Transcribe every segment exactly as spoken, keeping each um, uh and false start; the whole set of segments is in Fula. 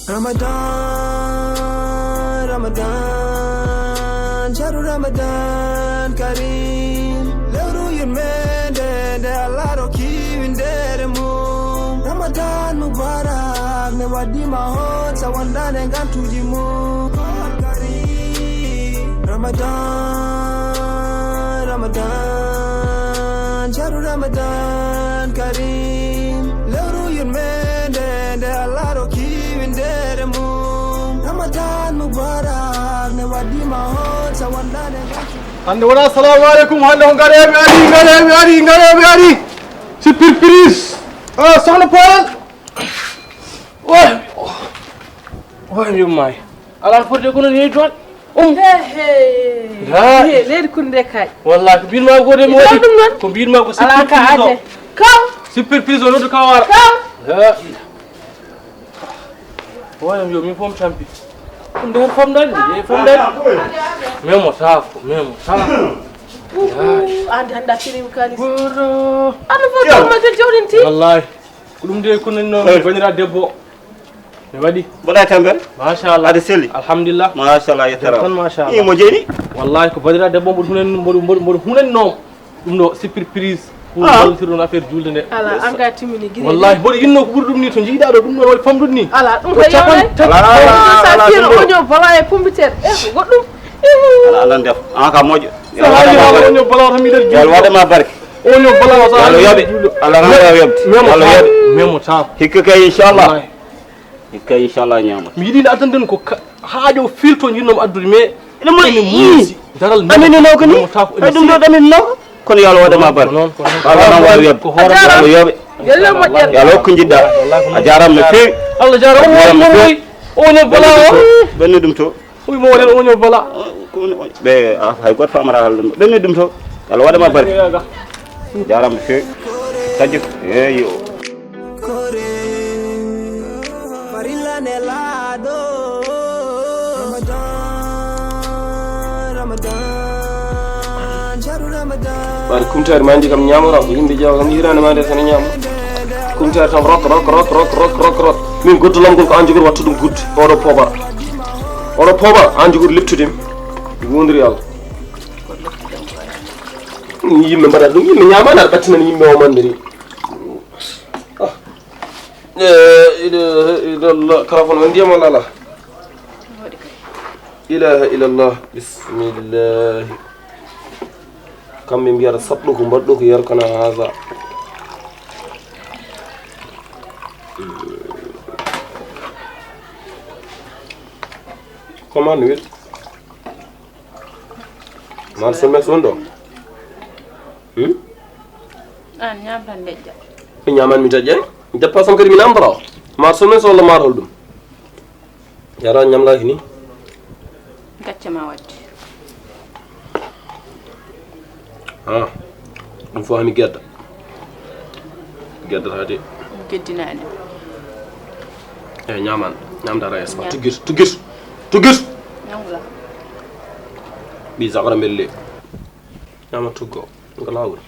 Ramadan, Ramadan, shahru Ramadan Kareem. Lewru yurmeende nde Allah rokki winndere mum. Ramadan Mubarak, nde waɗɗii ma hoot, sa wondaani e ngantuuji mum. Koor Kareem. Ramadan, Ramadan, shahru Ramadan Kareem. Lewru yurmeende nde Allah rokki winndere mum. Ramadan Mubarak, nde waɗɗii ma hoot, sa wondaani e ngantuuji. Hannde wonaa assalamu aleykum, hannde ko ngaree mi arii, ngaree mi arii, ngaree mi arii. Surprise. Ah, soxna Poyel. Oy. Oy, mi yummaay. Alaa fotde kono ni toon. Um. He, he. He, leydi kunde kay. Wallahi, ko mbiɗ ma ko de mi waɗi. Ɗum noon? Ko mbiɗ ma ko alaa ka surprise o. Ade. Kaw. Surprise o, noddu kaw ara. Kaw. La ilaha. Woyam yo min fof mi tampi. Ɗum nde hen fof dañi, nde fof dañi. Memo taako, memo taako. Uhu, ande hannde a firiima kaalis. Goro. Ano fof tan ma jawɗinti. Wallahi. Ko ɗum de ko nanno mi bandira debbo. Mi waɗi. Mbaɗa tampere? Machallah. Aɗa selli? Alhamdulillah. Machallah, yettara. Tan machallah. Imo jeeni? Wallahi ko bandira debbo mboɗo hunan mboɗo mboɗo mboɗo hunanno. Ɗum ɗo c'est surprise. Pour wallitirɗon affaire julde nde. Ala an ga timmini gine. Wallahi mboɗo yinno ko ɓuri ɗum ni to jiiɗa ɗo ɗum ɗon waɗi famɗude ni. Ala ɗum ko yawre. Ala ala ala. Oño bala e pombiteer. E ko goɗɗum. Ala ala ndef. An ka moƴƴo. Sa haali ma oño bala tan mi der julde. Yalla waɗa ma barke. Oño bala sa. Yalla yoɓe. Ala ala yoɓe. Yalla yoɓe. Memo ta. Hikka kay inchallah. Hikka inchallah ñaama. Mi yiɗi nde addanɗen ko haajo filto jinnoomi addude mais ene moƴƴi muusi daral men ɗaminino ko ni. Hay ɗum ɗo ɗaminino ko kono yo Allah waɗa ma barke. Allah ma waawi weɓde. Yo Allah yoɓe. Yo Allah hokku jiɗɗa. A jaaraama no feewi. Allah jaaraama no feewi. Oño bala o ɓenni ɗum to. Ɓe hay goto famata haalde ɗum ɓenni ɗum to. Allah waɗa ma barke. Jaaraama no feewi. Taƴƴo ko eeyo. Kore farilla nelaaɗo. Ramadan, Ramadan, shahru Ramadan. Waɗi kumtaari ma anndi kam ñaamora ko yimɓe ƴeewa kam hiraande ma nde tan ñaama. Kumtaari tan rok rok rok rok rok rok rok. Min goddolam ngol ko an jogori wattu ɗum gudde. Oɗo poobar. Oɗo poobar an jogori leptude mi. Wondiri Allah. Yimɓe mbaɗat ɗum yimɓe ñaamaani aɗa ɓattinani yimɓe o mandiri. Ah. La ilaha illallah. Kala kono ndiyam walla ala? Ilaha illallah. Bismillah. Kamɓe mbiyata saɗɗo ko mbaɗɗo ko yarkana haza. Comment no wiɗ? Mar so mes won ɗo. Hmm? An ñaam tan deƴƴa. Mi ñaaman mi deƴƴa. Mi deppa sam kadi mi namdora. Mar so mes walla mar hol ɗum. Yara ñamlaaki ni. Gacce ma wadde. Ah. Ɗum fof hami gedda. Geddata de. Geddinaani. E ñaaman. Ñamda res ma. Tuggir, tuggir. Tuggir. Ñamla. Ɓi zakara mbelle. Ñaama tuggo. Ko laawol.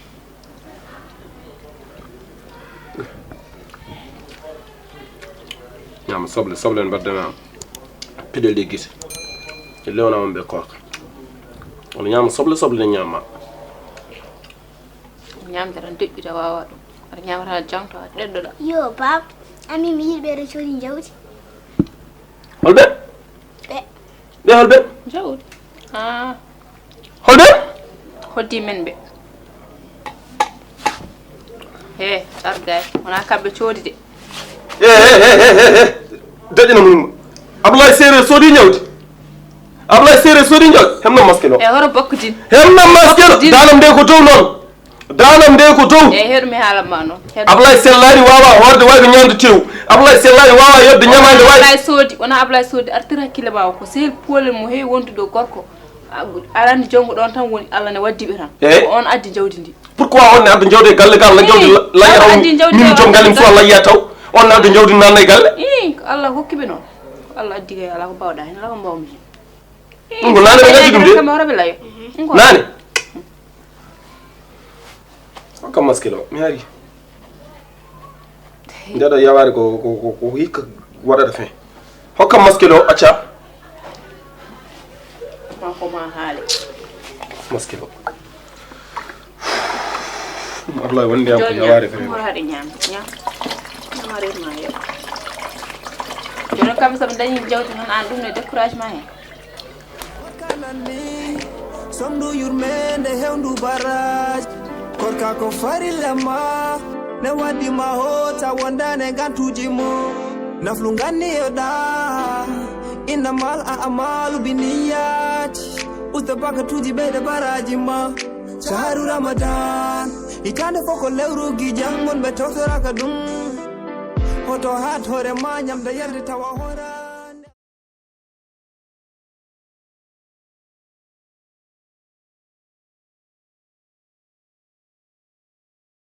Ñaama soble, soble ne mbaddana piɗel ɗe gite. E lewna on ɓe kooka. Ono ñaama soble, soble ne ñaama. Ñaamde tan deƴƴude wawa ɗum. Aɗa ñaama tan a jangto a ɗeɗɗoɗa. Yo baab, ami mi yiɗi ɓeɗo coodi jawdi. Holɓe? Ɓe. Ɓe holɓe? Jawdi. Ah. Holɓe? Hoddi men ɓe. He, argay. Wona kamɓe coodi de. He he he he he. Daƴina mun. Ablaye Sere soodi ñawdi. Ablaye Sere soodi ñawdi. Hemna maske no. E horo bokkudin. Hemna maske no. Bokkudin. Danam de ko dow non. Danam nde ko dow. Eyi, heɗo mi haalan ma noon. Heɗo. Ablaye Sellaari waawaa hoorde waay ko ñaamde tew. Ablaye Sellaari waawaa yodde ñamaande waay. Ablaye Soodi, wonaa Ablaye Soodi, artir hakkille ma o ko sehil poolel mo heewi wondude o gorko. A, aɗa anndi jawngo ɗoon tan woni, Allah ne waddi ɓe tan. Eyi. Ko on addi jawdi ndi. Pourquoi on ne adda jawdi e galle gal, la jawdi la, la yaw min jom galle mi suwa la yiya taw. On ne adda jawdi nanna e galle. Ii, ko Allah hokki ɓe noon. Ko Allah addi kay alaa ko mbaawɗaa heen, alaa ko mbaawmi heen. Ɗum ko naane ɓe ngaddi ɗum de. Kam hoore ɓe layo. Naane. Hokka maskilo, mi ari. Ndeɗo yawaare ko, ko, ko, ko hikka waɗata fin. Hokkam maskelo, acca. Ma ko ma haali. Maskelo. Ɗum Allah wonde am ko yawaare fere. Umar haɗi ñaam ñaam. Umar ma yo. Jono kam sabu dañi jawdi noon an ɗum ne découragement hen. Somdu yurmende hewndu baraj. Korka ko farilla ma. Ne waddi ma hota wondane gantuji mo. Naflu ganni yo da. Inna mal a amalu bi niyyati. Usta bakatuji ɓeyde baraji ma. Shahru Ramadan. Hitande foko lewru gijan mon ɓe tawtoraka ɗum. Hoto hat hore ma ñamde yarde tawa hora.